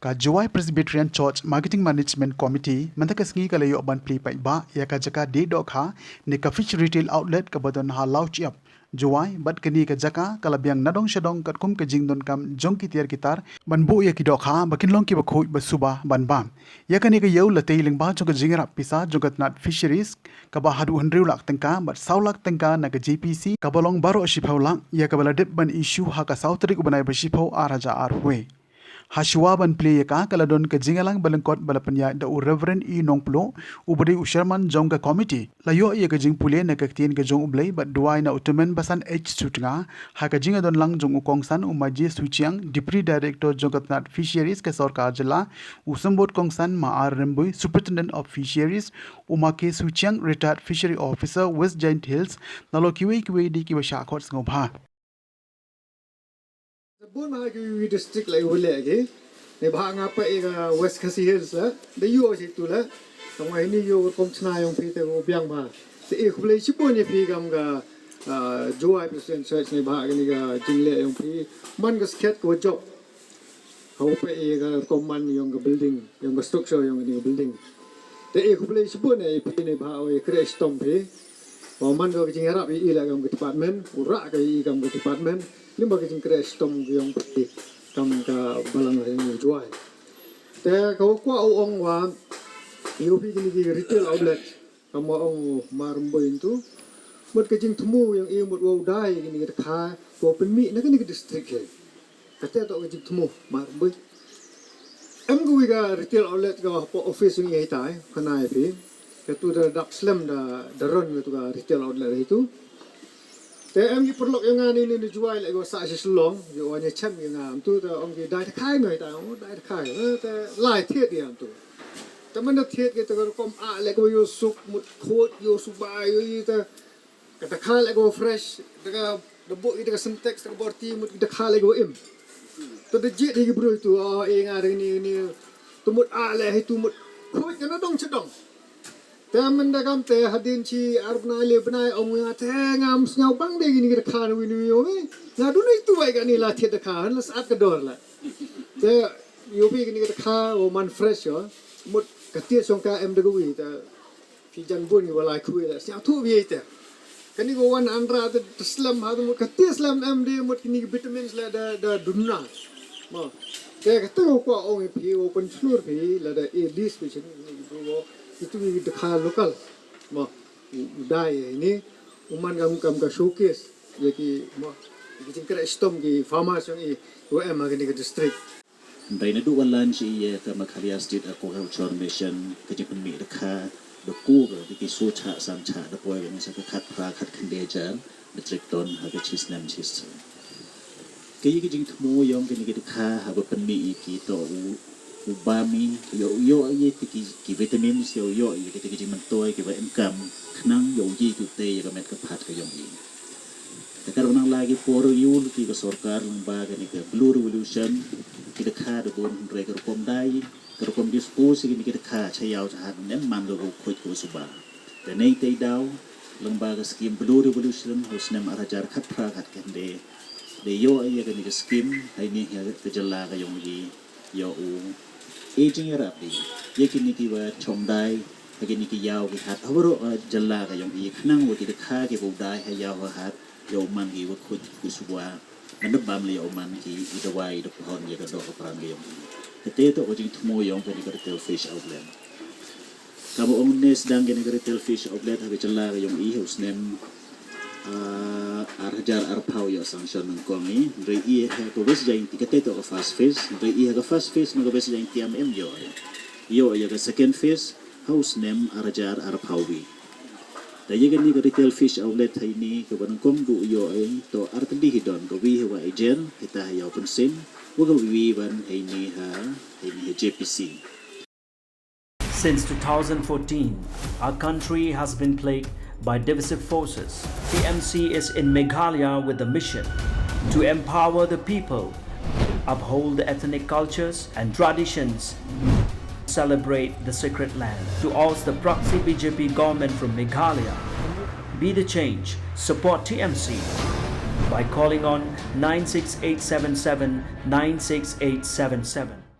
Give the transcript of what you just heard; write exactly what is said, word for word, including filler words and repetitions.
Ka Jowai Presbyterian Church Marketing Management Committee mynta ka sngi ka la ïoh ban plie paidbah ïa ka jaka die dohkha ne ka Fish Retail Outlet kaba don ha Lawchiap, Jowai, bad kane ka jaka ka la biang nadong shadong katkum ka jingdonkam jong ki tiar ki tar ban buh ïa ki dohkha ba kin long kiba khuid ba suba ban bam. Ïa kane ka ïew la tei lyngba jong ka jingïarap pisa jong ka tnat Fisheries kaba haduh hynriew lak tyngka bad saw lak tyngka na ka J P C kaba long baroh shiphew lak, ïa kaba la dep ban issue ha ka saw tarik u bnai ba shiphew ar hajar arphew wei. Ha shuwa ban plie ïa ka, ka la don ka jingïalang ba lyngkot ba la pynïaid da u Reverend E Nongpluh, uba dei u chairman jong ka committee. La ïoh ïa ka jingpule na ka ktien ka jong U Blei bad duwai na u Tymmen Basan H Sutnga, ha ka jingïadon lang jong u kongsan u Ma J Suchiang, Deputy Director jong ka tnat Fisheries ka sorkar jylla, u symbud kongsan Ma R Rymbui, Superintendent of Fisheries, u Ma K Suchiang, Retired Fishery Officer, West Jaintia Hills, nalor kiwei kiwei de kiba shah khot sngewbha. Bun bha ki district la ïoh leh ki. Neibhah nga peit ïa ka West Khasi Hills la, da ïoh shi tu la. Tang ma ini ïoh ka rukom chna ïong phi te u biang bha. Te eh khublei shibun ïa phi kam ka, ah, Jowai Presbyterian Church neibhah kane ka jingleh ïong phi. Man ka skhet ka wa jop. Haba peit ïa ka rukom man ïong ka building, ïong ka structure ïong kane ka building. Te eh khublei shibun ïa phi neibhah ïa kreh shitom phi. Ba man ka jingïarap ïa i la kam ka department, u rah ka ïa i kam ka department, lyngba ka jingkreh shitom ka ïong phi kam ka balang ïong Jowai. Te ka wa kwah u ong wa ïa phi kine ki retail outlet, kam wa ong Ma Rymbui tu. Mut ka jingthmu ïong i mut wa u dei kine ki dkha, wa pynmih na kine ki district hi. Kata to ka jingthmu, Ma Rymbui. Em ka wi ka retail outlet ka hapoh office ïong i haitai, khana ïa phi. Ka tu da dap slem da, da run ka tu ka retail outlet hi tu. Te em ki paralok ïong nga ni ni ni Jowai la ka wa sah sha Shillong, ïa wa nia chem ïa nga, em tu da ong ki dei dkhai no haitai, ong dei dkhai, eh, te lai thied ïa em tu. Te man da thied ki te ka rukom ah la ka wa ïoh suk, mut khuid, ïoh suba, ïoh i te. Ka dkha la ka wa fresh, da ka da buh i da ka Sintex, da ka borti, mut ka dkha la ka wa im. Te da jied hi ki briew tu, oh, eh, nga da ni, ni, tu mut ah la hi tu mut khuid ka na dong chadong. Te mynda kam te hadien shi ar bnai le bnai ong nga te ngam sngew bang de kine ki dkha na wi na wi ong, eh. Nga duna itu wai kane la thied dkha, la sat ka dor la. Te ïoh phi kine ki dkha wa man fresh ïoh. Mut ka tied shong ka em da ka wi te phi jan bun ki wa lai khui la. Sñiaw thuh phi te. Kane ka wan anra te, te slem ha te mut ka tied slem em de mut kine ki vitamins la da, da duna. Mo. Te kata ka kwah ong ïa phi wa pynchlur phi la da eh list phi shin kine ki bru wa itu ki dkha local. Mo. U, u dei ïa ini u man kam, kam ka showcase ïa ki, mo, ïa ki jingkreh shitom ki farmers ïong i wa em ha kane ka district. Hynrei naduh ba lan sha ïa ka Meghalaya State Aquaculture Mission ka jingpynmih dkha da ku ka da ki soo chah san chah da poi ka ngi sa ka khatphra khatkhyndai hajar metric ton ha ka chisnem chisnem. Ka ïa ka jingthmu ïong kane ka dkha haba pynmih ïa ki to u, u bam i, ïoh, ïoh ïa ki, ki, ki vitamins, ïoh, ïoh ïa kita ki jingmyntoi kiba em kam, khnang ïoh ïa ki te ïa ka met ka phad ka ïong i. Te ka ruh nang la ki por ïul ki ka sorkar lyngba kane ka Blue Revolution, ki dkha da bun hynrei ka rukom dei, ka rukom dispose ïa kine ki dkha cha ïaw cha hat ym man ka u khuid ka u suba. Te nei tei daw, lyngba ka skim Blue Revolution, ha u snem ar hajar khatphra khatkhyndai. Da ïoh ïa kane ka skim, ha ini ha ka jylla ka ïong i, ïoh u. E jingïarap i, ïa kine kiwa chong dei, ha kine ki ïaw ki hat, ha baroh ka jylla ka ïong i, khnang wa ki dkha kiwa u dei, ha ïaw ha hat, ïoh u man ki wa khuid ki u suba. Ban da bam leh ïa u man ki i dawai i da pynhun ïa ka doh ka pran ka ïong i. Kata to ka jingthmu ïong kane ka retail fish outlet. Kaba ong ne sdang kane ka retail fish outlet ha ka jylla ka ïong i ha u snem, ah, ar hajar arphew ïoh sanction nyngkong i. Hynrei i ha ka West Jaintia kata to ka first phase. Hynrei i ha ka first phase na ka West Jaintia em ïoh. Ïoh ïa ka second phase ha u snem ar hajar arphew wi. Da ïa kane ka retail fish outlet ha ini kaba nyngkong du ïoh i to ar tylli hi don, ka wi ha wa agent, kita ha ïaw pynsing, wa ka wi wan ha ini ha, ha ini ha J P C. Since two thousand fourteen, our country has been plagued by divisive forces. T M C is in Meghalaya with a mission to empower the people, uphold the ethnic cultures and traditions, celebrate the sacred land. To oust the proxy B J P government from Meghalaya, be the change, support T M C by calling on nine six eight seven seven nine six eight seven seven.